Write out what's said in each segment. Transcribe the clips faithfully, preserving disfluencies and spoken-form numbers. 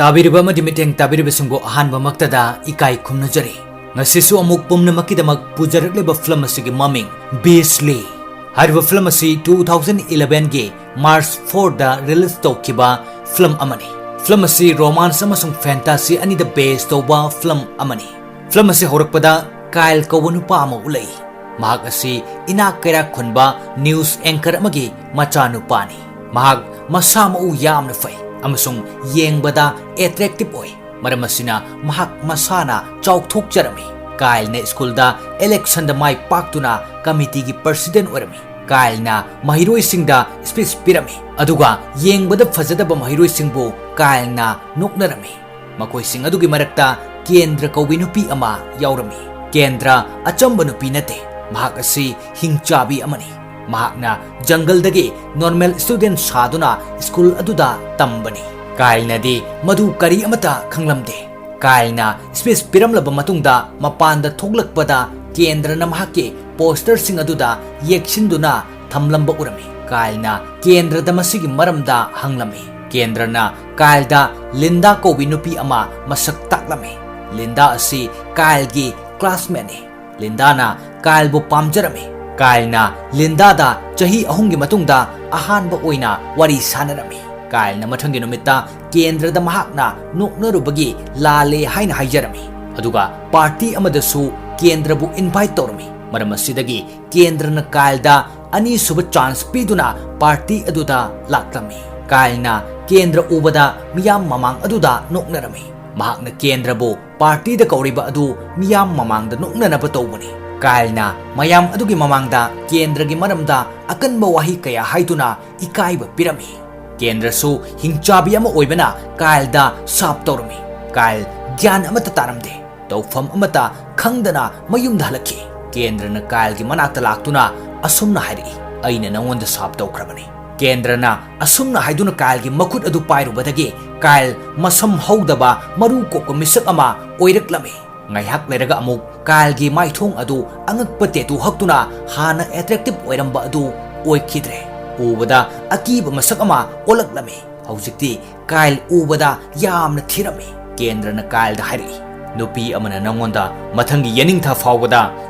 ꯇꯥꯕꯤꯔꯤꯕ ꯑꯃꯗꯤ ꯃꯤꯠꯌꯦꯡ ꯇꯥꯕꯤꯔꯤꯕꯁꯤꯡꯕꯨ ꯑꯍꯥꯟꯕꯃꯛꯇꯗ ꯏꯀꯥꯏ ꯈꯨꯝꯅꯖꯔꯤ꯫ ꯉꯁꯤꯁꯨ ꯑꯃꯨꯛ ꯄꯨꯝꯅꯃꯛꯀꯤꯗꯃꯛ ꯄꯨꯖꯔꯛꯂꯤꯕ ꯐꯤꯂꯝ ꯑꯁꯤꯒꯤ ꯃꯃꯤꯡ ꯕꯤꯁꯂꯤ꯫ ꯍꯥꯏꯔꯤꯕ ꯐꯤꯂꯝ ꯑꯁꯤ two thousand eleven ꯒꯤ March four ꯗ release ꯇꯧꯈꯤꯕ ꯐꯤꯂꯝ ꯑꯃꯅꯤ꯫ ꯐꯤꯂꯝ ꯑꯁꯤ romance ꯑꯃꯁꯨꯡ fantasy ꯑꯅꯤꯗ base ꯇꯧꯕ ꯐꯤꯂꯝ ꯑꯃꯅꯤ꯫ ꯐꯤꯂꯝ ꯑꯁꯤ ꯍꯧꯔꯛꯄꯗ ꯀꯥꯏꯜ ꯀꯧꯕ ꯅꯨꯄꯥ ꯑꯃ ꯎꯠꯂꯛꯏ꯫ ꯃꯍꯥꯛ ꯑꯁꯤ ꯏꯅꯥꯛ ꯀꯩꯔꯥꯛ ꯈꯨꯟꯕ news anchor ꯑꯃꯒꯤ ꯃꯆꯥꯅꯨꯄꯥꯅꯤ꯫ ꯃꯍꯥꯛ ꯃꯁꯥ ꯃꯎ ꯌꯥꯝꯅ ꯐꯩ ꯑꯃꯁꯨꯡ ꯌꯦꯡꯕꯗ attractive ꯑꯣꯏ꯫ ꯃꯔꯝ ꯑꯁꯤꯅ ꯃꯍꯥꯛ ꯃꯁꯥꯅ ꯆꯥꯎꯊꯣꯛꯆꯔꯝꯃꯤ꯫ ꯀꯥꯏꯜꯅ ꯁ꯭ꯀꯨꯜꯗ election ꯗ ꯃꯥꯏ ꯄꯥꯛꯇꯨꯅ committee ꯒꯤ president ꯑꯣꯏꯔꯝꯃꯤ꯫ ꯀꯥꯏꯜꯅ ꯃꯍꯩꯔꯣꯏꯁꯤꯡꯗ speech ꯄꯤꯔꯝꯃꯤ, ꯑꯗꯨꯒ ꯌꯦꯡꯕꯗ ꯐꯖꯗꯕ ꯃꯍꯩꯔꯣꯏꯁꯤꯡꯕꯨ ꯀꯥꯏꯜꯅ ꯅꯣꯛꯅꯔꯝꯃꯤ꯫ ꯃꯈꯣꯏꯁꯤꯡ ꯑꯗꯨꯒꯤ ꯃꯔꯛꯇ ꯀꯦꯟꯗ꯭ꯔ ꯀꯧꯕꯤ ꯅꯨꯄꯤ ꯑꯃ ꯌꯥꯎꯔꯝꯃꯤ꯫ ꯀꯦꯟꯗ꯭ꯔ ꯑꯆꯝꯕ ꯅꯨꯄꯤ ꯅꯠꯇꯦ, ꯃꯍꯥꯛ ꯑꯁꯤ ꯍꯤꯡꯆꯥꯕꯤ ꯑꯃꯅꯤ꯫ ꯃꯍꯥꯛꯅ ꯖꯪꯒꯜꯗꯒꯤ normal student ꯁꯥꯗꯨꯅ ꯁ꯭ꯀꯨꯜ ꯑꯗꯨꯗ ꯇꯝꯕꯅꯤ꯫ ꯀꯥꯏꯜꯅꯗꯤ ꯃꯗꯨ ꯀꯔꯤ ꯑꯃꯠꯇ ꯈꯪꯂꯝꯗꯦ꯫ ꯀꯥꯏꯜꯅ speech ꯄꯤꯔꯝꯂꯕ ꯃꯇꯨꯡꯗ ꯃꯄꯥꯟꯗ ꯊꯣꯛꯂꯛꯄꯗ ꯀꯦꯟꯗ꯭ꯔꯅ ꯃꯍꯥꯛꯀꯤ poster ꯁꯤꯡ ꯑꯗꯨꯗ ꯌꯦꯛꯁꯤꯟꯗꯨꯅ ꯊꯝꯂꯝꯕ ꯎꯔꯝꯃꯤ꯫ ꯀꯥꯏꯜꯅ ꯀꯦꯟꯗ꯭ꯔꯗ ꯃꯁꯤꯒꯤ ꯃꯔꯝꯗ ꯍꯪꯂꯝꯃꯤ꯫ ꯀꯦꯟꯗ꯭ꯔꯅ ꯀꯥꯏꯜꯗ ꯂꯤꯟꯗꯥ ꯀꯧꯕꯤ ꯅꯨꯄꯤ ꯑꯃ ꯃꯁꯛ ꯇꯥꯛꯂꯝꯃꯤ꯫ ꯂꯤꯟꯗꯥ ꯑꯁꯤ ꯀꯥꯏꯜꯒꯤ classmate ꯅꯤ꯫ ꯂꯤꯟꯗꯥꯅ ꯀꯥꯏꯜꯕꯨ ꯄꯥꯝꯖꯔꯝꯃꯤ꯫ ꯀꯥꯏꯜꯅ ꯂꯤꯟꯗꯥꯗ ꯆꯍꯤ ꯑꯍꯨꯝꯒꯤ ꯃꯇꯨꯡꯗ ꯑꯍꯥꯟꯕ ꯑꯣꯏꯅ ꯋꯥꯔꯤ ꯁꯥꯟꯅꯔꯝꯃꯤ꯫ ꯀꯥꯏꯜꯅ ꯃꯊꯪꯒꯤ ꯅꯨꯃꯤꯠꯇ ꯀꯦꯟꯗ꯭ꯔꯗ ꯃꯍꯥꯛꯅ ꯅꯣꯛꯅꯔꯨꯕꯒꯤ ꯂꯥꯜꯂꯦ ꯍꯥꯏꯅ ꯍꯥꯏꯖꯔꯝꯃꯤ꯫ ꯑꯗꯨꯒ party ꯑꯃꯗꯁꯨ ꯀꯦꯟꯗ꯭ꯔꯕꯨ invite ꯇꯧꯔꯝꯃꯤ꯫ ꯃꯔꯝ ꯑꯁꯤꯗꯒꯤ ꯀꯦꯟꯗ꯭ꯔꯅ ꯀꯥꯏꯜꯗ ꯑꯅꯤꯁꯨꯕ chance ꯄꯤꯗꯨꯅ party ꯑꯗꯨꯗ ꯂꯥꯛꯂꯝꯃꯤ꯫ ꯀꯥꯏꯜꯅ ꯀꯦꯟꯗ꯭ꯔ ꯎꯕꯗ ꯃꯤꯌꯥꯝ ꯃꯃꯥꯡ ꯑꯗꯨꯗ ꯅꯣꯛꯅꯔꯝꯃꯤ꯫ ꯃꯍꯥꯛꯅ ꯀꯦꯟꯗ꯭ꯔꯕꯨ party ꯗ ꯀꯧꯔꯤꯕ ꯑꯗꯨ ꯃꯤꯌꯥꯝ ꯃꯃꯥꯡꯗ ꯅꯣꯛꯅꯅꯕ ꯇꯧꯕꯅꯤ꯫ ꯀꯥꯏꯜꯅ ꯃꯌꯥꯝ ꯑꯗꯨꯒꯤ ꯃꯃꯥꯡꯗ ꯀꯦꯟꯗ꯭ꯔꯒꯤ ꯃꯔꯝꯗ ꯑꯀꯟꯕ ꯋꯥꯍꯩ ꯀꯌꯥ ꯍꯥꯏꯗꯨꯅ ꯏꯀꯥꯏꯕ ꯄꯤꯔꯝꯃꯤ꯫ ꯀꯦꯟꯗ꯭ꯔꯁꯨ ꯍꯤꯡꯆꯥꯕꯤ ꯑꯃ ꯑꯣꯏꯕꯅ ꯀꯥꯏꯜꯗ ꯁꯥꯞ ꯇꯧꯔꯝꯃꯤ꯫ ꯀꯥꯏꯜ ꯒ꯭ꯌꯥꯟ ꯑꯃꯠꯇ ꯇꯥꯔꯝꯗꯦ꯫ ꯇꯧꯐꯝ ꯑꯃꯠꯇ ꯈꯪꯗꯅ ꯃꯌꯨꯝꯗ ꯍꯜꯂꯛꯈꯤ꯫ ꯀꯦꯟꯗ꯭ꯔꯅ ꯀꯥꯏꯜꯒꯤ ꯃꯅꯥꯛꯇ ꯂꯥꯛꯇꯨꯅ ꯑꯁꯨꯝꯅ ꯍꯥꯏꯔꯛꯏ, "ꯑꯩꯅ ꯅꯉꯣꯟꯗ ꯁꯥꯞ ꯇꯧꯈ꯭ꯔꯕꯅꯤ꯫" ꯀꯦꯟꯗ꯭ꯔꯅ ꯑꯁꯨꯝꯅ ꯍꯥꯏꯗꯨꯅ ꯀꯥꯏꯜꯒꯤ ꯃꯈꯨꯠ ꯑꯗꯨ ꯄꯥꯏꯔꯨꯕꯗꯒꯤ ꯀꯥꯏꯜ ꯃꯁꯝ ꯍꯧꯗꯕ ꯃꯔꯨ ꯀꯣꯛꯄ ꯃꯤꯁꯛ ꯑꯃ ꯑꯣꯏꯔꯛꯂꯝꯃꯤ꯫ ꯉꯥꯏꯍꯥꯛ ꯂꯩꯔꯒ ꯑꯃꯨꯛ ꯀꯥꯏꯜꯒꯤ ꯃꯥꯏꯊꯣꯡ ꯑꯗꯨ ꯑꯉꯛꯄ tattoo ꯍꯛꯇꯨꯅ ꯍꯥꯟꯅ attractive ꯑꯣꯏꯔꯝꯕ ꯑꯗꯨ ꯑꯣꯏꯈꯤꯗ꯭ꯔꯦ꯫ ꯎꯕꯗ ꯑꯀꯤꯕ ꯃꯁꯛ ꯑꯃ ꯑꯣꯜꯂꯛꯂꯝꯃꯤ꯫ ꯍꯧꯖꯤꯛꯇꯤ ꯀꯥꯏꯜ ꯎꯕꯗ ꯌꯥꯝꯅ ꯊꯤꯔꯝꯃꯤ꯫ ꯀꯦꯟꯗ꯭ꯔꯅ ꯀꯥꯏꯜꯗ ꯍꯥꯏꯔꯛꯏ, "ꯅꯨꯄꯤ ꯑꯃꯅ ꯅꯉꯣꯟꯗ ꯃꯊꯪꯒꯤ ꯌꯦꯅꯤꯡꯊꯥ ꯐꯥꯎꯕꯗ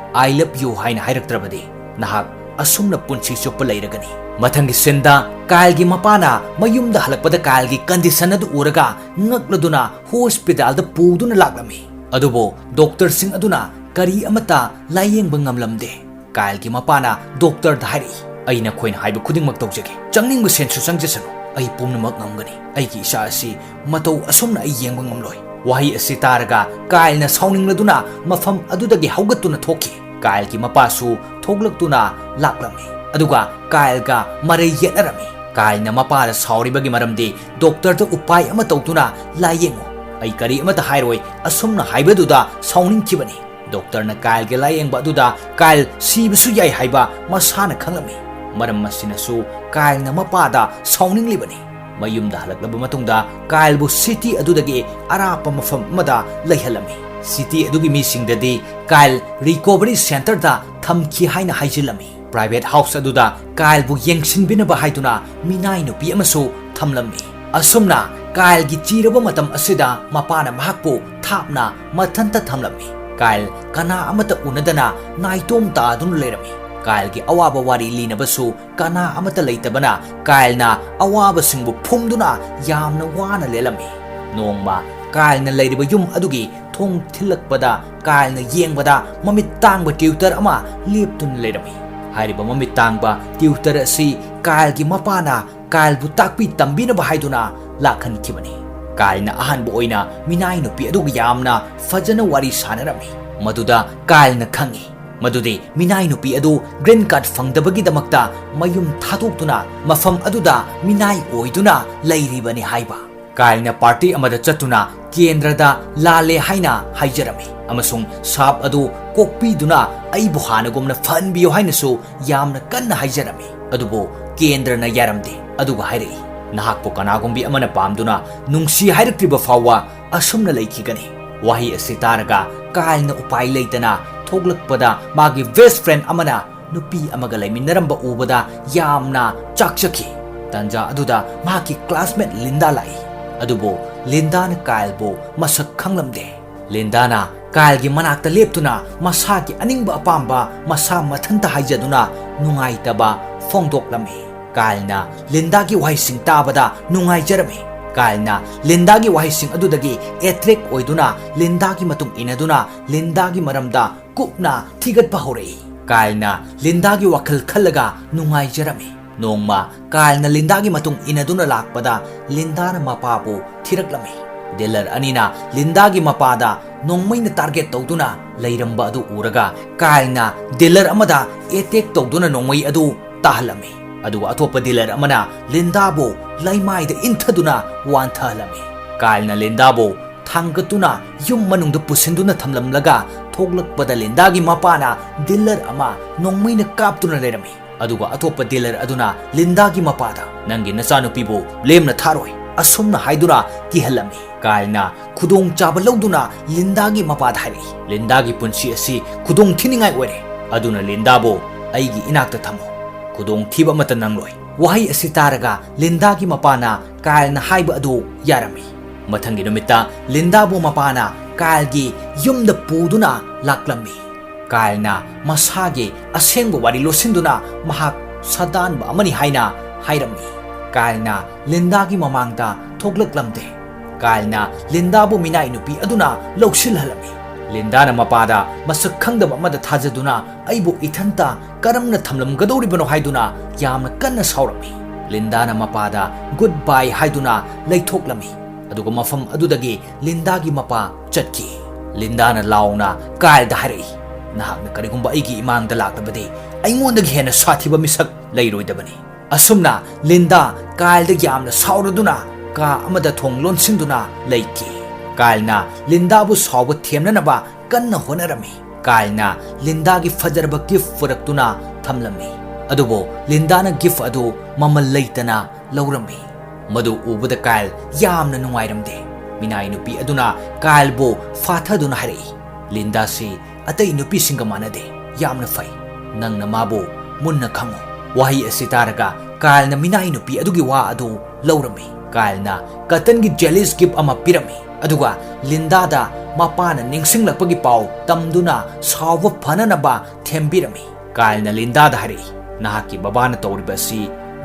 "I love you" ꯍꯥꯏꯅ ꯍꯥꯏꯔꯛꯇ꯭ꯔꯕꯗꯤ, ꯅꯍꯥꯛ ꯑꯁꯨꯝꯅ ꯄꯨꯟꯁꯤ ꯆꯨꯞꯄ ꯂꯩꯔꯒꯅꯤ"꯫ ꯃꯊꯪꯒꯤ ꯁꯤꯟꯗ ꯀꯥꯏꯜꯒꯤ ꯃꯄꯥꯅ ꯃꯌꯨꯝꯗ ꯍꯜꯂꯛꯄꯗ ꯀꯥꯏꯜꯒꯤ ꯀꯟꯗꯤꯁꯟ ꯑꯗꯨ ꯎꯔꯒ ꯉꯛꯂꯗꯨꯅ ꯍꯣꯁꯄꯤꯇꯥꯜꯗ ꯄꯨꯗꯨꯅ ꯂꯥꯛꯂꯝꯃꯤ꯫ ꯑꯗꯨꯕꯨ ꯗꯣꯛꯇꯔꯁꯤꯡ ꯑꯗꯨꯅ ꯀꯔꯤ ꯑꯃꯠꯇ ꯂꯥꯌꯦꯡꯕ ꯉꯝꯂꯝꯗꯦ꯫ ꯀꯥꯏꯜꯒꯤ ꯃꯄꯥꯅ ꯗꯣꯛꯇꯔꯗ ꯍꯥꯏꯔꯛꯏ, "ꯑꯩ ꯅꯈꯣꯏꯅ ꯍꯥꯏꯕ ꯈꯨꯗꯤꯡꯃꯛ ꯇꯧꯖꯒꯦ꯫ ꯆꯪꯅꯤꯡꯕ ꯁꯦꯟꯁꯨ ꯆꯪꯖꯁꯅꯨ꯫ ꯑꯩ ꯄꯨꯝꯅꯃꯛ ꯉꯝꯒꯅꯤ꯫ ꯑꯩꯒꯤ ꯏꯆꯥ ꯑꯁꯤ ꯃꯇꯧ ꯑꯁꯨꯝꯅ ꯑꯩ ꯌꯦꯡꯕ ꯉꯝꯂꯣꯏ"꯫ ꯋꯥꯍꯩ ꯑꯁꯤ ꯇꯥꯔꯒ ꯀꯥꯏꯜꯅ ꯁꯥꯎꯅꯤꯡꯂꯗꯨꯅ ꯃꯐꯝ ꯑꯗꯨꯗꯒꯤ ꯍꯧꯒꯠꯇꯨꯅ ꯊꯣꯛꯈꯤ꯫ ꯀꯥꯏꯜꯒꯤ ꯃꯄꯥꯁꯨ ꯊꯣꯛꯂꯛꯇꯨꯅ ꯂꯥꯛꯂꯝꯃꯤ꯫ ꯑꯗꯨꯒ ꯀꯥꯏꯜꯒ ꯃꯔꯩ ꯌꯦꯠꯅꯔꯝꯃꯤ꯫ ꯀꯥꯏꯜꯅ ꯃꯄꯥꯗ ꯁꯥꯎꯔꯤꯕꯒꯤ ꯃꯔꯝꯗꯤ ꯗꯣꯛꯇꯔꯗ ꯎꯄꯥꯏ ꯑꯃ ꯇꯧꯗꯨꯅ "ꯂꯥꯌꯦꯡꯉꯨ, ꯑꯩ ꯀꯔꯤ ꯑꯃꯠꯇ ꯍꯥꯏꯔꯣꯏ" ꯑꯁꯨꯝꯅ ꯍꯥꯏꯕꯗꯨꯗ ꯁꯥꯎꯅꯤꯡꯈꯤꯕꯅꯤ꯫ ꯗꯣꯛꯇꯔꯅ ꯀꯥꯏꯜꯒꯤ ꯂꯥꯌꯦꯡꯕ ꯑꯗꯨꯗ ꯀꯥꯏꯜ ꯁꯤꯕꯁꯨ ꯌꯥꯏ ꯍꯥꯏꯕ ꯃꯁꯥꯅ ꯈꯪꯂꯝꯃꯤ꯫ ꯃꯔꯝ ꯑꯁꯤꯅꯁꯨ ꯀꯥꯏꯜꯅ ꯃꯄꯥꯗ ꯁꯥꯎꯅꯤꯡꯂꯤꯕꯅꯤ꯫ ꯃꯌꯨꯝꯗ ꯍꯜꯂꯛꯂꯕ ꯃꯇꯨꯡꯗ ꯀꯥꯏꯜꯕꯨ ꯁꯤꯇꯤ ꯑꯗꯨꯗꯒꯤ ꯑꯔꯥꯞꯄ ꯃꯐꯝ ꯑꯃꯗ ꯂꯩꯍꯜꯂꯝꯃꯤ꯫ ꯁꯤꯇꯤ ꯑꯗꯨꯒꯤ ꯃꯤꯁꯤꯡꯗꯗꯤ ꯀꯥꯏꯜ ꯔꯤꯀꯣꯚꯔꯤ ꯁꯦꯟꯇꯔꯗ ꯊꯝꯈꯤ ꯍꯥꯏꯅ ꯍꯥꯏꯖꯤꯜꯂꯝꯃꯤ꯫ ꯄ꯭ꯔꯥꯏꯚꯦꯠ ꯍꯥꯎꯁ ꯑꯗꯨꯗ ꯀꯥꯏꯜꯕꯨ ꯌꯦꯡꯁꯤꯟꯕꯤꯅꯕ ꯍꯥꯏꯗꯨꯅ ꯃꯤꯅꯥꯏ ꯅꯨꯄꯤ ꯑꯃꯁꯨ ꯊꯝꯂꯝꯃꯤ꯫ ꯑꯁꯨꯝꯅ ꯀꯥꯏꯜꯒꯤ ꯆꯤꯔꯕ ꯃꯇꯝ ꯑꯁꯤꯗ ꯃꯄꯥꯅ ꯃꯍꯥꯛꯄꯨ ꯊꯥꯞꯅ ꯃꯊꯟꯇ ꯊꯝꯂꯝꯃꯤ꯫ ꯀꯥꯏꯜ ꯀꯅꯥ ꯑꯃꯠꯇ ꯎꯅꯗꯅ ꯅꯥꯏꯇꯣꯝ ꯇꯥꯗꯨꯅ ꯂꯩꯔꯝꯃꯤ꯫ ꯀꯥꯏꯜꯒꯤ ꯑꯋꯥꯕ ꯋꯥꯔꯤ ꯂꯤꯅꯕꯁꯨ ꯀꯅꯥ ꯑꯃꯠꯇ ꯂꯩꯇꯕꯅ ꯀꯥꯏꯜꯅ ꯑꯋꯥꯕꯁꯤꯡꯕꯨ ꯐꯨꯝꯗꯨꯅ ꯌꯥꯝꯅ ꯋꯥꯅ ꯂꯦꯜꯂꯝꯃꯤ꯫ ꯅꯣꯡꯃ ꯀꯥꯏꯜꯅ ꯂꯩꯔꯤꯕ ꯌꯨꯝ ꯑꯗꯨꯒꯤ ꯊꯣꯡ ꯊꯤꯜꯂꯛꯄꯗ ꯀꯥꯏꯜꯅ ꯌꯦꯡꯕꯗ ꯃꯃꯤꯠ ꯇꯥꯡꯕ ꯇ꯭ꯌꯨꯇꯔ ꯑꯃ ꯂꯦꯞꯇꯨꯅ ꯂꯩꯔꯝꯃꯤ꯫ ꯍꯥꯏꯔꯤꯕ ꯃꯃꯤꯠ ꯇꯥꯡꯕ ꯇ꯭ꯌꯨꯇꯔ ꯑꯁꯤ ꯀꯥꯏꯜꯒꯤ ꯃꯄꯥꯅ ꯀꯥꯏꯜꯕꯨ ꯇꯥꯛꯄꯤ ꯇꯝꯕꯤꯅꯕ ꯍꯥꯏꯗꯨꯅ ꯂꯥꯛꯍꯟꯈꯤꯕꯅꯤ꯫ ꯀꯥꯏꯜꯅ ꯑꯍꯥꯟꯕ ꯑꯣꯏꯅ ꯃꯤꯅꯥꯏ ꯅꯨꯄꯤ ꯑꯗꯨꯒ ꯌꯥꯝꯅ ꯐꯖꯅ ꯋꯥꯔꯤ ꯁꯥꯟꯅꯔꯝꯃꯤ꯫ ꯃꯗꯨꯗ ꯀꯥꯏꯜꯅ ꯈꯪꯉꯤ ꯃꯗꯨꯗꯤ ꯃꯤꯅꯥꯏ ꯅꯨꯄꯤ ꯑꯗꯨ ꯒ꯭ꯔꯤꯟ ꯀꯥꯔꯗ ꯐꯪꯗꯕꯒꯤꯗꯃꯛꯇ ꯃꯌꯨꯝ ꯊꯥꯗꯣꯛꯇꯨꯅ ꯃꯐꯝ ꯑꯗꯨꯗ ꯃꯤꯅꯥꯏ ꯑꯣꯏꯗꯨꯅ ꯂꯩꯔꯤꯕꯅꯤ ꯍꯥꯏꯕ꯫ ꯀꯥꯏꯜꯅ ꯄꯥꯔꯇꯤ ꯑꯃꯗ ꯆꯠꯇꯨꯅ ꯀꯦꯟꯗ꯭ꯔꯗ "ꯂꯥꯜꯂꯦ" ꯍꯥꯏꯅ ꯍꯥꯏꯖꯔꯝꯃꯤ ꯑꯃꯁꯨꯡ ꯁꯥꯞ ꯑꯗꯨ ꯀꯣꯛꯄꯤꯗꯨꯅ "ꯑꯩꯕꯨ ꯍꯥꯟꯅꯒꯨꯝꯅ ꯐꯍꯟꯕꯤꯌꯨ" ꯍꯥꯏꯅꯁꯨ ꯌꯥꯝꯅ ꯀꯟꯅ ꯍꯥꯏꯖꯔꯝꯃꯤ꯫ ꯑꯗꯨꯕꯨ ꯀꯦꯟꯗ꯭ꯔꯅ ꯌꯥꯔꯝꯗꯦ꯫ ꯑꯗꯨꯒ ꯍꯥꯏꯔꯛꯏ, "ꯅꯍꯥꯛꯄꯨ ꯀꯅꯥꯒꯨꯝꯕꯤ ꯑꯃꯅ ꯄꯥꯝꯗꯨꯅ ꯅꯨꯡꯁꯤ ꯍꯥꯏꯔꯛꯇ꯭ꯔꯤꯕ ꯐꯥꯎꯕ ꯑꯁꯨꯝꯅ ꯂꯩꯈꯤꯒꯅꯤ"꯫ ꯋꯥꯍꯩ ꯑꯁꯤ ꯇꯥꯔꯒ ꯀꯥꯏꯜꯅ ꯎꯄꯥꯏ ꯂꯩꯇꯅ ꯊꯣꯛꯂꯛꯄꯗ ꯃꯥꯒꯤ ꯕꯦꯁ ꯐ꯭ꯔꯦꯟ ꯑꯃꯅ ꯅꯨꯄꯤ ꯑꯃꯒ ꯂꯩꯃꯤꯟꯅꯔꯝꯕ ꯎꯕꯗ ꯌꯥꯝꯅ ꯆꯥꯛꯆꯈꯤ꯫ ꯇꯥꯟꯖꯥ ꯑꯗꯨꯗ ꯃꯍꯥꯛꯀꯤ classmate ꯂꯤꯟꯗꯥ ꯂꯥꯛꯏ꯫ ꯑꯗꯨꯕꯨ ꯂꯤꯟꯗꯥꯅ ꯀꯥꯏꯜꯕꯨ ꯃꯁꯛ ꯈꯪꯂꯝꯗꯦ꯫ ꯂꯤꯟꯗꯥꯅ ꯀꯥꯏꯜꯒꯤ ꯃꯅꯥꯛꯇ ꯂꯦꯞꯇꯨꯅ ꯃꯁꯥꯒꯤ ꯑꯅꯤꯡꯕ ꯑꯄꯥꯝꯕ ꯃꯁꯥ ꯃꯊꯟꯇ ꯍꯥꯏꯖꯗꯨꯅ ꯅꯨꯡꯉꯥꯏꯇꯕ ꯐꯣꯡꯗꯣꯛꯂꯝꯃꯤ꯫ ꯀꯥꯏꯜꯅ ꯂꯤꯟꯗꯥꯒꯤ ꯋꯥꯍꯩꯁꯤꯡ ꯇꯥꯕꯗ ꯅꯨꯡꯉꯥꯏꯖꯔꯝꯃꯤ꯫ ꯀꯥꯏꯜꯅ ꯂꯤꯟꯗꯥꯒꯤ ꯋꯥꯍꯩꯁꯤꯡ ꯑꯗꯨꯗꯒꯤ attract ꯑꯣꯏꯗꯨꯅ ꯂꯤꯟꯗꯥꯒꯤ ꯃꯇꯨꯡ ꯏꯟꯅꯗꯨꯅ ꯂꯤꯟꯗꯥꯒꯤ ꯃꯔꯝꯗ ꯀꯨꯞꯅ ꯊꯤꯒꯠꯄ ꯍꯧꯔꯛꯏ꯫ ꯀꯥꯏꯜꯅ ꯂꯤꯟꯗꯥꯒꯤ ꯋꯥꯈꯜ ꯈꯜꯂꯒ ꯅꯨꯡꯉꯥꯏꯖꯔꯝꯃꯤ꯫ ꯅꯣꯡꯃ ꯀꯥꯏꯜꯅ ꯂꯤꯟꯗꯥꯒꯤ ꯃꯇꯨꯡ ꯏꯟꯅꯗꯨꯅ ꯂꯥꯛꯄꯗ ꯂꯤꯟꯗꯥꯅ ꯃꯄꯥꯕꯨ ꯊꯤꯔꯛꯂꯝꯃꯤ꯫ Dealer ꯑꯅꯤꯅ ꯂꯤꯟꯗꯥꯒꯤ ꯃꯄꯥꯗ ꯅꯣꯡꯃꯩꯅ target ꯇꯧꯗꯨꯅ ꯂꯩꯔꯝꯕ ꯑꯗꯨ ꯎꯔꯒ ꯀꯥꯏꯜꯅ dealer ꯑꯃꯗ attract ꯇꯧꯗꯨꯅ ꯅꯣꯡꯃꯩ ꯑꯗꯨ ꯇꯥꯍꯜꯂꯝꯃꯤ꯫ ꯑꯗꯨꯒ ꯑꯇꯣꯞꯄ dealer ꯑꯃꯅ ꯂꯤꯟꯗꯥꯕꯨ ꯂꯩꯃꯥꯏꯗ ꯏꯟꯊꯗꯨꯅ ꯋꯥꯟꯊꯍꯜꯂꯝꯃꯤ꯫ ꯀꯥꯏꯜꯅ ꯂꯤꯟꯗꯥꯕꯨ ꯊꯥꯡꯒꯠꯇꯨꯅ ꯌꯨꯝ ꯃꯅꯨꯡꯗ ꯄꯨꯁꯤꯟꯗꯨꯅ ꯊꯝꯂꯝꯂꯒ ꯊꯣꯛꯂꯛꯄꯗ ꯂꯤꯟꯗꯥꯒꯤ ꯃꯄꯥꯅ dealer ꯑꯃ ꯅꯣꯡꯃꯩꯅ ꯀꯥꯞꯇꯨꯅ ꯂꯩꯔꯝꯃꯤ꯫ ꯑꯗꯨꯒ ꯑꯇꯣꯞꯄ dealer ꯑꯗꯨꯅ ꯂꯤꯟꯗꯥꯒꯤ ꯃꯄꯥꯗ, "ꯅꯪꯒꯤ ꯅꯆꯥꯅꯨꯄꯤꯕꯨ ꯂꯦꯝꯅ ꯊꯥꯔꯣꯏ" ꯑꯁꯨꯝꯅ ꯍꯥꯏꯗꯨꯅ ꯀꯤꯍꯜꯂꯝꯃꯤ꯫ ꯀꯥꯏꯜꯅ ꯈꯨꯗꯣꯡꯆꯥꯕ ꯂꯧꯗꯨꯅ ꯂꯤꯟꯗꯥꯒꯤ ꯃꯄꯥꯗ ꯍꯥꯏꯔꯛꯏ, "ꯂꯤꯟꯗꯥꯒꯤ ꯄꯨꯟꯁꯤ ꯑꯁꯤ ꯈꯨꯗꯣꯡ ꯊꯤꯅꯤꯡꯉꯥꯏ ꯑꯣꯏꯔꯦ, ꯑꯗꯨꯅ ꯂꯤꯟꯗꯥꯕꯨ ꯑꯩꯒꯤ ꯏꯅꯥꯛꯇ ꯊꯝꯃꯨ꯫ ꯈꯨꯗꯣꯡꯊꯤꯕ ꯑꯃꯠꯇ ꯅꯪꯂꯣꯏ"꯫ ꯋꯥꯍꯩ ꯑꯁꯤ ꯇꯥꯔꯒ ꯂꯤꯟꯗꯥꯒꯤ ꯃꯄꯥꯅ ꯀꯥꯏꯜꯅ ꯍꯥꯏꯕ ꯑꯗꯨ ꯌꯥꯔꯝꯃꯤ꯫ ꯃꯊꯪꯒꯤ ꯅꯨꯃꯤꯠꯇ ꯂꯤꯟꯗꯥꯕꯨ ꯃꯄꯥꯅ ꯀꯥꯏꯜꯒꯤ ꯌꯨꯝꯗ ꯄꯨꯗꯨꯅ ꯂꯥꯛꯂꯝꯃꯤ꯫ ꯀꯥꯏꯜꯅ ꯃꯁꯥꯒꯤ ꯑꯁꯦꯡꯕ ꯋꯥꯔꯤ ꯂꯣꯠꯁꯤꯟꯗꯨꯅ ꯃꯍꯥꯛ ꯁꯥꯗꯥꯟꯕ ꯑꯃꯅꯤ ꯍꯥꯏꯅ ꯍꯥꯏꯔꯝꯃꯤ꯫ ꯀꯥꯏꯜꯅ ꯂꯤꯟꯗꯥꯒꯤ ꯃꯃꯥꯡꯗ ꯊꯣꯛꯂꯛꯂꯝꯗꯦ꯫ ꯀꯥꯏꯜꯅ ꯂꯤꯟꯗꯥꯕꯨ ꯃꯤꯅꯥꯏ ꯅꯨꯄꯤ ꯑꯗꯨꯅ ꯂꯧꯁꯤꯜꯍꯜꯂꯝꯃꯤ꯫ ꯂꯤꯟꯗꯥꯅ ꯃꯄꯥꯗ ꯃꯁꯛ ꯈꯪꯗꯕ ꯑꯃꯗ ꯊꯥꯖꯗꯨꯅ ꯑꯩꯕꯨ ꯏꯊꯟꯇ ꯀꯔꯝꯅ ꯊꯝꯂꯝꯒꯗꯧꯔꯤꯕꯅꯣ ꯍꯥꯏꯗꯨꯅ ꯌꯥꯝꯅ ꯀꯟꯅ ꯁꯥꯎꯔꯝꯃꯤ꯫ ꯂꯤꯟꯗꯥꯅ ꯃꯄꯥꯗ good bye ꯍꯥꯏꯗꯨꯅ ꯂꯩꯊꯣꯛꯂꯝꯃꯤ꯫ ꯑꯗꯨꯒ ꯃꯐꯝ ꯑꯗꯨꯗꯒꯤ ꯂꯤꯟꯗꯥꯒꯤ ꯃꯄꯥ ꯆꯠꯈꯤ꯫ ꯂꯤꯟꯗꯥꯅ ꯂꯥꯎꯅ ꯀꯥꯏꯜꯗ ꯍꯥꯏꯔꯛꯏ, "ꯅꯍꯥꯛꯅ ꯀꯔꯤꯒꯨꯝꯕ ꯑꯩꯒꯤ ꯏꯃꯥꯡꯗ ꯂꯥꯛꯂꯕꯗꯤ ꯑꯩꯉꯣꯟꯗꯒꯤ ꯍꯦꯟꯅ ꯁꯥꯊꯤꯕ ꯃꯤꯁꯛ ꯂꯩꯔꯣꯏꯗꯕꯅꯤ"꯫ ꯑꯁꯨꯝꯅ ꯂꯤꯟꯗꯥ ꯀꯥꯏꯜꯗ ꯌꯥꯝꯅ ꯁꯥꯎꯔꯗꯨꯅ ꯀꯥ ꯑꯃꯗ ꯊꯣꯡ ꯂꯣꯟꯁꯤꯟꯗꯨꯅ ꯂꯩꯈꯤ꯫ ꯀꯥꯏꯜꯅ ꯂꯤꯟꯗꯥꯕꯨ ꯁꯥꯎꯕ ꯊꯦꯝꯅꯅꯕ ꯀꯟꯅ ꯍꯣꯠꯅꯔꯝꯃꯤ꯫ ꯀꯥꯏꯜꯅ ꯂꯤꯟꯗꯥꯒꯤ ꯐꯖꯔꯕ gift ꯄꯨꯔꯛꯇꯨꯅ ꯊꯝꯂꯝꯃꯤ꯫ ꯑꯗꯨꯕꯨ ꯂꯤꯟꯗꯥꯅ gift ꯑꯗꯨ ꯃꯃꯜ ꯂꯩꯇꯅ ꯂꯧꯔꯝꯃꯤ꯫ ꯃꯗꯨ ꯎꯕꯗ ꯀꯥꯏꯜ ꯌꯥꯝꯅ ꯅꯨꯡꯉꯥꯏꯔꯝꯗꯦ꯫ ꯃꯤꯅꯥꯏ ꯅꯨꯄꯤ ꯑꯗꯨꯅ ꯀꯥꯏꯜꯕꯨ ꯐꯥꯊꯗꯨꯅ ꯍꯥꯏꯔꯛꯏ, "ꯂꯤꯟꯗꯥꯁꯤ ꯑꯇꯩ ꯅꯨꯄꯤꯁꯤꯡꯒ ꯃꯥꯟꯅꯗꯦ, ꯌꯥꯝꯅ ꯐꯩ꯫ ꯅꯪꯅ ꯃꯥꯕꯨ ꯃꯨꯟꯅ ꯈꯪꯉꯨ"꯫ ꯋꯥꯍꯩ ꯑꯁꯤ ꯇꯥꯔꯒ ꯀꯥꯏꯜꯅ ꯃꯤꯅꯥꯏ ꯅꯨꯄꯤ ꯑꯗꯨꯒꯤ ꯋꯥ ꯑꯗꯨ ꯂꯧꯔꯝꯃꯤ꯫ ꯀꯥꯏꯜꯅ ꯀꯇꯟꯒꯤ ꯖꯦꯂꯤꯁ ꯒꯤꯐ ꯑꯃ ꯄꯤꯔꯝꯃꯤ, ꯑꯗꯨꯒ ꯂꯤꯟꯗꯥꯗ ꯃꯄꯥꯅ ꯅꯤꯡꯁꯤꯡꯂꯛꯄꯒꯤ ꯄꯥꯎ ꯇꯝꯗꯨꯅ ꯁꯥꯎꯕ ꯐꯅꯅꯕ ꯊꯦꯝꯕꯤꯔꯝꯃꯤ꯫ ꯀꯥꯏꯜꯅ ꯂꯤꯟꯗꯥꯗ ꯍꯥꯏꯔꯛꯏ, "ꯅꯍꯥꯛꯀꯤ ꯕꯕꯥꯅ ꯇꯧꯔꯤꯕ ꯑꯁꯤ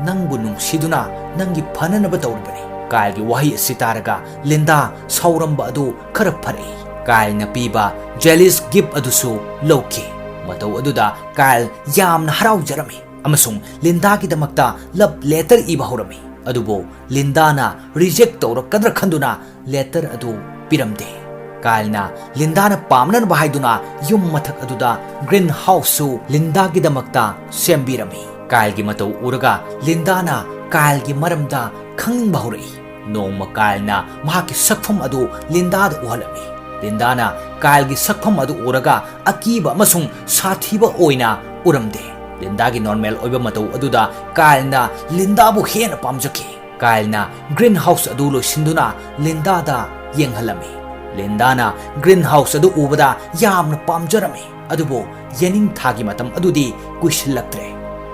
ꯅꯪꯕꯨ ꯅꯨꯡꯁꯤꯗꯨꯅ ꯅꯪꯒꯤ ꯐꯅꯅꯕ ꯇꯧꯔꯤꯕꯅꯤ꯫" ꯀꯥꯏꯜꯒꯤ ꯋꯥꯍꯩ ꯑꯁꯤ ꯇꯥꯔꯒ ꯂꯤꯟꯗꯥ ꯁꯥꯎꯔꯝꯕ ꯑꯗꯨ ꯈꯔ ꯐꯔꯛꯏ꯫ ꯀꯥꯏꯜꯅ ꯄꯤꯕ ꯖꯦꯂꯤꯁ ꯒꯤꯐ ꯑꯗꯨꯁꯨ ꯂꯧꯈꯤ꯫ ꯃꯇꯧ ꯑꯗꯨꯗ ꯀꯥꯏꯜ ꯌꯥꯝꯅ ꯍꯔꯥꯎꯖꯔꯝꯃꯤ ꯑꯃꯁꯨꯡ ꯂꯤꯟꯗꯥꯒꯤꯗꯃꯛꯇ ꯂꯚ ꯂꯦꯇꯔ ꯏꯕ ꯍꯧꯔꯝꯃꯤ꯫ ꯑꯗꯨꯕꯨ ꯂꯤꯟꯗꯥꯅ ꯔꯤꯖꯦꯛ ꯇꯧꯔꯛꯀꯗ꯭ꯔꯥ ꯈꯟꯗꯨꯅ ꯂꯦꯇꯔ ꯑꯗꯨ ꯄꯤꯔꯝꯗꯦ꯫ ꯀꯥꯏꯜꯅ ꯂꯤꯟꯗꯥꯅ ꯄꯥꯝꯅꯅꯕ ꯍꯥꯏꯗꯨꯅ ꯌꯨꯝ ꯃꯊꯛ ꯑꯗꯨꯗ ꯒ꯭ꯔꯤꯟ ꯍꯥꯎꯁꯁꯨ ꯂꯤꯟꯗꯥꯒꯤꯗꯃꯛꯇ ꯁꯦꯝꯕꯤꯔꯝꯃꯤ꯫ ꯀꯥꯏꯜꯒꯤ ꯃꯇꯧ ꯎꯔꯒ ꯂꯤꯟꯗꯥꯅ ꯀꯥꯏꯜꯒꯤ ꯃꯔꯝꯗ ꯈꯪꯅꯤꯡꯕ ꯍꯧꯔꯛꯏ꯫ ꯅꯣꯡꯃ ꯀꯥꯏꯜꯅ ꯃꯍꯥꯛꯀꯤ ꯁꯛꯐꯝ ꯑꯗꯨ ꯂꯤꯟꯗꯥꯗ ꯎꯍꯜꯂꯝꯃꯤ꯫ ꯂꯤꯟꯗꯥꯅ ꯀꯥꯏꯜꯒꯤ ꯁꯛꯐꯝ ꯑꯗꯨ ꯎꯔꯒ ꯑꯀꯤꯕ ꯑꯃꯁꯨꯡ ꯁꯥꯊꯤꯕ ꯑꯣꯏꯅ ꯎꯔꯝꯗꯦ꯫ ꯂꯤꯟꯗꯥꯒꯤ ꯅꯣꯔꯃꯦꯜ ꯑꯣꯏꯕ ꯃꯇꯧ ꯑꯗꯨꯗ ꯀꯥꯏꯜꯅ ꯂꯤꯟꯗꯥꯕꯨ ꯍꯦꯟꯅ ꯄꯥꯝꯖꯈꯤ꯫ ꯀꯥꯏꯜꯅ ꯒ꯭ꯔꯤꯟ ꯍꯥꯎꯁ ꯑꯗꯨ ꯂꯣꯏꯁꯤꯟꯗꯨꯅ ꯂꯤꯟꯗꯥꯗ ꯌꯦꯡꯍꯜꯂꯝꯃꯤ꯫ ꯂꯤꯟꯗꯥꯅ ꯒ꯭ꯔꯤꯟ ꯍꯥꯎꯁ ꯑꯗꯨ ꯎꯕꯗ ꯌꯥꯝꯅ ꯄꯥꯝꯖꯔꯝꯃꯤ꯫ ꯑꯗꯨꯕꯨ ꯌꯦꯅꯤꯡꯊꯥꯒꯤ ꯃꯇꯝ ꯑꯗꯨꯗꯤ ꯀꯨꯏꯁꯤꯜꯂꯛꯇ꯭ꯔꯦ꯫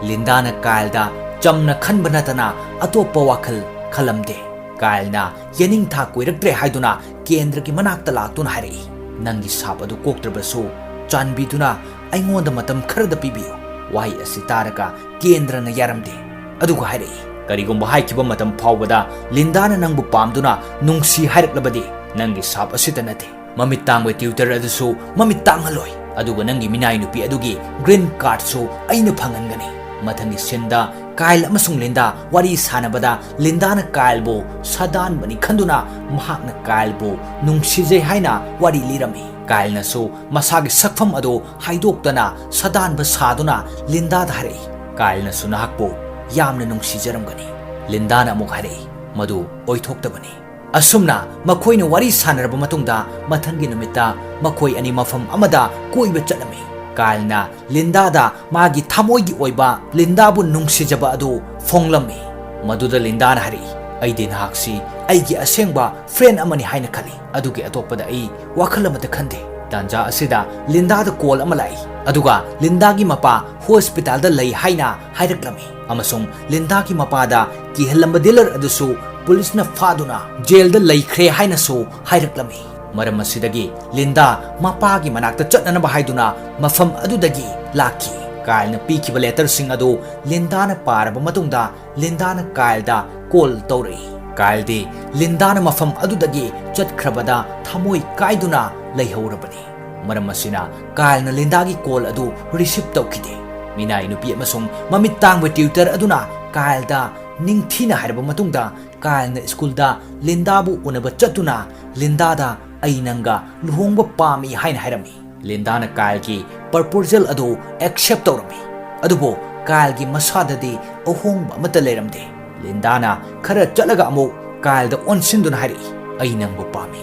ꯂꯤꯟꯗꯥꯅ ꯀꯥꯏꯜꯗ ꯆꯝꯅ ꯈꯟꯕ ꯅꯠꯇꯅ ꯑꯇꯣꯞꯄ ꯋꯥꯈꯜ ꯈꯜꯂꯝꯗꯦ꯫ ꯀꯥꯏꯜꯅ ꯌꯦꯅꯤꯡꯊꯥ ꯀꯨꯏꯔꯛꯇ꯭ꯔꯦ ꯍꯥꯏꯗꯨꯅ ꯀꯦꯟꯗ꯭ꯔꯒꯤ ꯃꯅꯥꯛꯇ ꯂꯥꯛꯇꯨꯅ ꯍꯥꯏꯔꯛꯏ, "ꯅꯪꯒꯤ ꯁꯥꯞ ꯑꯗꯨ ꯀꯣꯛꯇ꯭ꯔꯕꯁꯨ ꯆꯥꯟꯕꯤꯗꯨꯅ ꯑꯩꯉꯣꯟꯗ ꯃꯇꯝ ꯈꯔꯗ ꯄꯤꯕꯤꯌꯨ꯫" ꯋꯥꯍꯩ ꯑꯁꯤ ꯇꯥꯔꯒ ꯀꯦꯟꯗ꯭ꯔꯅ ꯌꯥꯔꯝꯗꯦ, ꯑꯗꯨꯒ ꯍꯥꯏꯔꯛꯏ, "ꯀꯔꯤꯒꯨꯝꯕ ꯍꯥꯏꯈꯤꯕ ꯃꯇꯝ ꯐꯥꯎꯕꯗ ꯂꯤꯟꯗꯥꯅ ꯅꯪꯕꯨ ꯄꯥꯝꯗꯨꯅ ꯅꯨꯡꯁꯤ ꯍꯥꯏꯔꯛꯂꯕꯗꯤ ꯅꯪꯒꯤ ꯁꯥꯞ ꯑꯁꯤꯇ ꯅꯠꯇꯦ, ꯃꯃꯤꯠ ꯇꯥꯡꯕ ꯇ꯭ꯌꯨꯇꯔ ꯑꯗꯨꯁꯨ ꯃꯃꯤꯠ ꯇꯥꯡꯍꯜꯂꯣꯏ, ꯑꯗꯨꯒ ꯅꯪꯒꯤ ꯃꯤꯅꯥꯏ ꯅꯨꯄꯤ ꯑꯗꯨꯒꯤ ꯒ꯭ꯔꯤꯟ ꯀꯥꯔꯗꯁꯨ ꯑꯩꯅ ꯐꯪꯍꯟꯒꯅꯤ꯫" ꯃꯊꯪꯒꯤ ꯁꯤꯟꯗ ꯀꯥꯏꯜ ꯑꯃꯁꯨꯡ ꯂꯤꯟꯗꯥ ꯋꯥꯔꯤ ꯁꯥꯟꯅꯕꯗ ꯂꯤꯟꯗꯥꯅ ꯀꯥꯏꯜꯕꯨ ꯁꯥꯗꯥꯟꯕꯅꯤ ꯈꯟꯗꯨꯅ ꯃꯍꯥꯛꯅ ꯀꯥꯏꯜꯕꯨ ꯅꯨꯡꯁꯤꯖꯩ ꯍꯥꯏꯅ ꯋꯥꯔꯤ ꯂꯤꯔꯝꯃꯤ꯫ ꯀꯥꯏꯜꯅꯁꯨ ꯃꯁꯥꯒꯤ ꯁꯛꯐꯝ ꯑꯗꯨ ꯍꯥꯏꯗꯣꯛꯇꯅ ꯁꯥꯗꯥꯟꯕ ꯁꯥꯗꯨꯅ ꯂꯤꯟꯗꯥꯗ ꯍꯥꯏꯔꯛꯏ, "ꯀꯥꯏꯜꯅꯁꯨ ꯅꯍꯥꯛꯄꯨ ꯌꯥꯝꯅ ꯅꯨꯡꯁꯤꯖꯔꯝꯒꯅꯤ꯫" ꯂꯤꯟꯗꯥꯅ ꯑꯃꯨꯛ ꯍꯥꯏꯔꯛꯏ, "ꯃꯗꯨ ꯑꯣꯏꯊꯣꯛꯇꯕꯅꯤ꯫" ꯑꯁꯨꯝꯅ ꯃꯈꯣꯏꯅ ꯋꯥꯔꯤ ꯁꯥꯟꯅꯔꯕ ꯃꯇꯨꯡꯗ ꯃꯊꯪꯒꯤ ꯅꯨꯃꯤꯠꯇ ꯃꯈꯣꯏ ꯑꯅꯤ ꯃꯐꯝ ꯑꯃꯗ ꯀꯣꯏꯕ ꯆꯠꯂꯝꯃꯤ꯫ ꯀꯥꯏꯜꯅ ꯂꯤꯟꯗꯥꯗ ꯃꯥꯒꯤ ꯊꯃꯣꯏꯒꯤ ꯑꯣꯏꯕ ꯂꯤꯟꯗꯥꯕꯨ ꯅꯨꯡꯁꯤꯖꯕ ꯑꯗꯨ ꯐꯣꯡꯂꯝꯃꯤ꯫ ꯃꯗꯨꯗ ꯂꯤꯟꯗꯥꯅ ꯍꯥꯏꯔꯛꯏ, "ꯑꯩꯗꯤ ꯅꯍꯥꯛꯁꯤ ꯑꯩꯒꯤ ꯑꯁꯦꯡꯕ ꯐ꯭ꯔꯦꯟ ꯑꯃꯅꯤ ꯍꯥꯏꯅ ꯈꯜꯂꯤ꯫ ꯑꯗꯨꯒꯤ ꯑꯇꯣꯞꯄꯗ ꯑꯩ ꯋꯥꯈꯜ ꯑꯃꯠꯇ ꯈꯟꯗꯦ꯫" ꯇꯥꯟꯖꯥ ꯑꯁꯤꯗ ꯂꯤꯟꯗꯥꯗ ꯀꯣꯜ ꯑꯃ ꯂꯥꯛꯏ, ꯑꯗꯨꯒ ꯂꯤꯟꯗꯥꯒꯤ ꯃꯄꯥ ꯍꯣꯁꯄꯤꯇꯥꯜꯗ ꯂꯩ ꯍꯥꯏꯅ ꯍꯥꯏꯔꯛꯂꯝꯃꯤ꯫ ꯑꯃꯁꯨꯡ ꯂꯤꯟꯗꯥꯒꯤ ꯃꯄꯥꯗ ꯀꯤꯍꯜꯂꯝꯕ ꯗꯤꯂꯔ ꯑꯗꯨꯁꯨ ꯄꯨꯂꯤꯁꯅ ꯐꯥꯗꯨꯅ ꯖꯦꯜꯗ ꯂꯩꯈ꯭ꯔꯦ ꯍꯥꯏꯅꯁꯨ ꯍꯥꯏꯔꯛꯂꯝꯃꯤ꯫ ꯃꯔꯝ ꯑꯁꯤꯗꯒꯤ ꯂꯤꯟꯗꯥ ꯃꯄꯥꯒꯤ ꯃꯅꯥꯛꯇ ꯆꯠꯅꯅꯕ ꯍꯥꯏꯗꯨꯅ ꯃꯐꯝ ꯑꯗꯨꯗꯒꯤ ꯂꯥꯛꯈꯤ꯫ ꯀꯥꯏꯜꯅ ꯄꯤꯈꯤꯕ ꯂꯦꯇꯔꯁꯤꯡ ꯑꯗꯨ ꯂꯤꯟꯗꯥꯅ ꯄꯥꯔꯕ ꯃꯇꯨꯡꯗ ꯂꯤꯟꯗꯥꯅ ꯀꯥꯏꯜꯗ ꯀꯣꯜ ꯇꯧꯔꯛꯏ꯫ ꯀꯥꯏꯜꯗꯤ ꯂꯤꯟꯗꯥꯅ ꯃꯐꯝ ꯑꯗꯨꯗꯒꯤ ꯆꯠꯈ꯭ꯔꯕꯗ ꯊꯃꯣꯏ ꯀꯥꯏꯗꯨꯅ ꯂꯩꯍꯧꯔꯕꯅꯤ꯫ ꯃꯔꯝ ꯑꯁꯤꯅ ꯀꯥꯏꯜꯅ ꯂꯤꯟꯗꯥꯒꯤ ꯀꯣꯜ ꯑꯗꯨ ꯔꯤꯁꯤꯞ ꯇꯧꯈꯤꯗꯦ꯫ ꯃꯤꯅꯥꯏ ꯅꯨꯄꯤ ꯑꯃꯁꯨꯡ ꯃꯃꯤꯠ ꯇꯥꯡꯕ ꯇ꯭ꯌꯨꯇꯔ ꯑꯗꯨꯅ ꯀꯥꯏꯜꯗ ꯅꯤꯡꯊꯤꯅ ꯍꯥꯏꯔꯕ ꯃꯇꯨꯡꯗ ꯀꯥꯏꯜꯅ ꯁ꯭ꯀꯨꯜꯗ ꯂꯤꯟꯗꯥꯕꯨ ꯎꯅꯕ ꯆꯠꯇꯨꯅ ꯂꯤꯟꯗꯥꯗ "ꯑꯩ ꯅꯪꯒ ꯂꯨꯍꯣꯡꯕ ꯄꯥꯝꯃꯤ" ꯍꯥꯏꯅ ꯍꯥꯏꯔꯝꯃꯤ꯫ ꯂꯤꯟꯗꯥꯅ ꯀꯥꯏꯜꯒꯤ ꯄ꯭ꯔꯄꯣꯖꯦꯜ ꯑꯗꯨ ꯑꯦꯛꯁꯦꯞ ꯇꯧꯔꯝꯃꯤ꯫ ꯑꯗꯨꯕꯨ ꯀꯥꯏꯜꯒꯤ ꯃꯁꯥꯗꯗꯤ ꯑꯍꯣꯡꯕ ꯑꯃꯠꯇ ꯂꯩꯔꯝꯗꯦ꯫ ꯂꯤꯟꯗꯥꯅ ꯈꯔ ꯆꯠꯂꯒ ꯑꯃꯨꯛ ꯀꯥꯏꯜꯗ ꯑꯣꯟꯁꯤꯟꯗꯨꯅ ꯍꯥꯏꯔꯛꯏ, "ꯑꯩ ꯅꯪꯕꯨ ꯄꯥꯝꯃꯤ꯫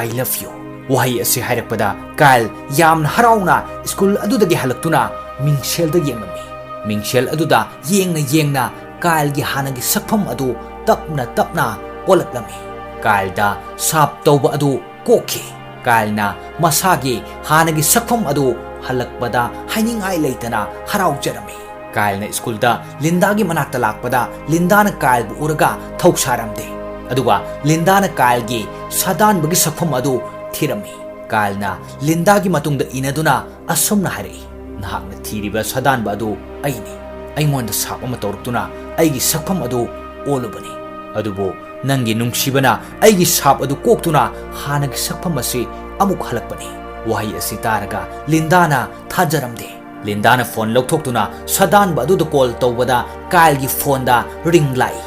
I love you." ꯋꯥꯍꯩ ꯑꯁꯤ ꯍꯥꯏꯔꯛꯄꯗ ꯀꯥꯏꯜ ꯌꯥꯝꯅ ꯍꯔꯥꯎꯅ ꯁ꯭ꯀꯨꯜ ꯑꯗꯨꯗꯒꯤ ꯍꯜꯂꯛꯇꯨꯅ ꯃꯤꯡꯁꯦꯜꯗ ꯌꯦꯡꯂꯝꯃꯤ꯫ ꯃꯤꯡꯁꯦꯜ ꯑꯗꯨꯗ ꯌꯦꯡꯅ ꯌꯦꯡꯅ ꯀꯥꯏꯜꯒꯤ ꯍꯥꯟꯅꯒꯤ ꯁꯛꯐꯝ ꯑꯗꯨ ꯇꯞꯅ ꯇꯞꯅ ꯑꯣꯜꯂꯛꯂꯝꯃꯤ꯫ ꯀꯥꯏꯜꯗ ꯁꯥꯞ ꯇꯧꯕ ꯑꯗꯨ ꯀꯣꯛꯈꯤ꯫ ꯀꯥꯏꯜꯅ ꯃꯁꯥꯒꯤ ꯍꯥꯟꯅꯒꯤ ꯁꯛꯐꯝ ꯑꯗꯨ ꯍꯜꯂꯛꯄꯗ ꯍꯥꯏꯅꯤꯡꯉꯥꯏ ꯂꯩꯇꯅ ꯍꯔꯥꯎꯖꯔꯝꯃꯤ꯫ ꯀꯥꯏꯜꯅ ꯁ꯭ꯀꯨꯜꯗ ꯂꯤꯟꯗꯥꯒꯤ ꯃꯅꯥꯛꯇ ꯂꯥꯛꯄꯗ ꯂꯤꯟꯗꯥꯅ ꯀꯥꯏꯜꯕꯨ ꯎꯔꯒ ꯊꯧꯁꯥꯔꯝꯗꯦ꯫ ꯑꯗꯨꯒ ꯂꯤꯟꯗꯥꯅ ꯀꯥꯏꯜꯒꯤ ꯁꯥꯗꯥꯟꯕꯒꯤ ꯁꯛꯐꯝ ꯑꯗꯨ ꯊꯤꯔꯝꯃꯤ꯫ ꯀꯥꯏꯜꯅ ꯂꯤꯟꯗꯥꯒꯤ ꯃꯇꯨꯡꯗ ꯏꯟꯅꯗꯨꯅ ꯑꯁꯨꯝꯅ ꯍꯥꯏꯔꯛꯏ, "ꯅꯍꯥꯛꯅ ꯊꯤꯔꯤꯕ ꯁꯥꯗꯥꯟꯕ ꯑꯗꯨ ꯑꯩꯅꯤ꯫ ꯑꯩꯉꯣꯟꯗ ꯁꯥꯞ ꯑꯃ ꯇꯧꯔꯛꯇꯨꯅ ꯑꯩꯒꯤ ꯁꯛꯐꯝ ꯑꯗꯨ ꯑꯣꯜꯂꯨꯕꯅꯤ꯫ ꯑꯗꯨꯕꯨ ꯅꯪꯒꯤ ꯅꯨꯡꯁꯤꯕꯅ ꯑꯩꯒꯤ ꯁꯥꯞ ꯑꯗꯨ ꯀꯣꯛꯇꯨꯅ ꯍꯥꯟꯅꯒꯤ ꯁꯛꯐꯝ ꯑꯁꯤ ꯑꯃꯨꯛ ꯍꯜꯂꯛꯄꯅꯤ꯫" ꯋꯥꯍꯩ ꯑꯁꯤ ꯇꯥꯔꯒ ꯂꯤꯟꯗꯥꯅ ꯊꯥꯖꯔꯝꯗꯦ꯫ ꯂꯤꯟꯗꯥꯅ ꯐꯣꯟ ꯂꯧꯊꯣꯛꯇꯨꯅ ꯁꯥꯗꯥꯟꯕ ꯑꯗꯨꯗ ꯀꯣꯜ ꯇꯧꯕꯗ ꯀꯥꯏꯜꯒꯤ ꯐꯣꯟꯗ ꯔꯤꯡ ꯂꯥꯛꯏ꯫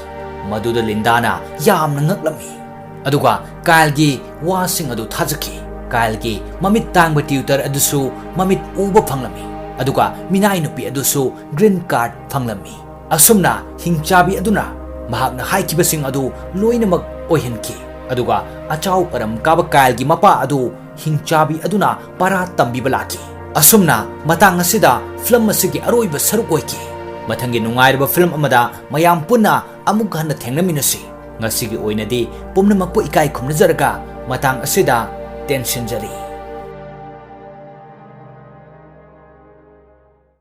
ꯃꯗꯨꯗ ꯂꯤꯟꯗꯥꯅ ꯌꯥꯝꯅ ꯉꯛꯂꯝꯃꯤ꯫ ꯑꯗꯨꯒ ꯀꯥꯏꯜꯒꯤ ꯋꯥꯁꯤꯡ ꯑꯗꯨ ꯊꯥꯖꯈꯤ꯫ ꯀꯥꯏꯜꯒꯤ ꯃꯃꯤꯠ ꯇꯥꯡꯕ ꯇ꯭ꯌꯨꯇꯔ ꯑꯗꯨꯁꯨ ꯃꯃꯤꯠ ꯎꯕ ꯐꯪꯂꯝꯃꯤ꯫ ꯑꯗꯨꯒ ꯃꯤꯅꯥꯏ ꯅꯨꯄꯤ ꯑꯗꯨꯁꯨ ꯒ꯭ꯔꯤꯟ ꯀꯥꯔꯗ ꯐꯪꯂꯝꯃꯤ꯫ ꯑꯁꯨꯝꯅ ꯍꯤꯡꯆꯥꯕꯤ ꯑꯗꯨꯅ ꯃꯍꯥꯛꯅ ꯍꯥꯏꯈꯤꯕꯁꯤꯡ ꯑꯗꯨ ꯂꯣꯏꯅꯃꯛ ꯑꯣꯏꯍꯟꯈꯤ꯫ ꯑꯗꯨꯒ ꯑꯆꯥꯎ ꯑꯔꯝ ꯀꯥꯕ ꯀꯥꯏꯜꯒꯤ ꯃꯄꯥ ꯑꯗꯨ ꯍꯤꯡꯆꯥꯕꯤ ꯑꯗꯨꯅ ꯄꯔꯥ ꯇꯝꯕꯤꯕ ꯂꯥꯛꯈꯤ꯫ ꯑꯁꯨꯝꯅ ꯃꯇꯥꯡ ꯑꯁꯤꯗ ꯐꯤꯂꯝ ꯑꯁꯤꯒꯤ ꯑꯔꯣꯏꯕ ꯁꯔꯨꯛ ꯑꯣꯏꯈꯤ꯫ ꯃꯊꯪꯒꯤ ꯅꯨꯡꯉꯥꯏꯔꯕ ꯐꯤꯂꯝ ꯑꯃꯗ ꯃꯌꯥꯝ ꯄꯨꯟꯅ ꯑꯃꯨꯛ ꯍꯟꯅ ꯊꯦꯡꯅꯃꯤꯟꯅꯁꯤ꯫ ꯉꯁꯤꯒꯤ ꯑꯣꯏꯅꯗꯤ ꯄꯨꯝꯅꯃꯛꯄꯨ ꯏꯀꯥꯏ ꯈꯨꯝꯅꯖꯔꯒ ꯃꯇꯥꯡ ꯑꯁꯤꯗ ꯇꯦꯟꯁꯤꯟꯖꯔꯤ꯫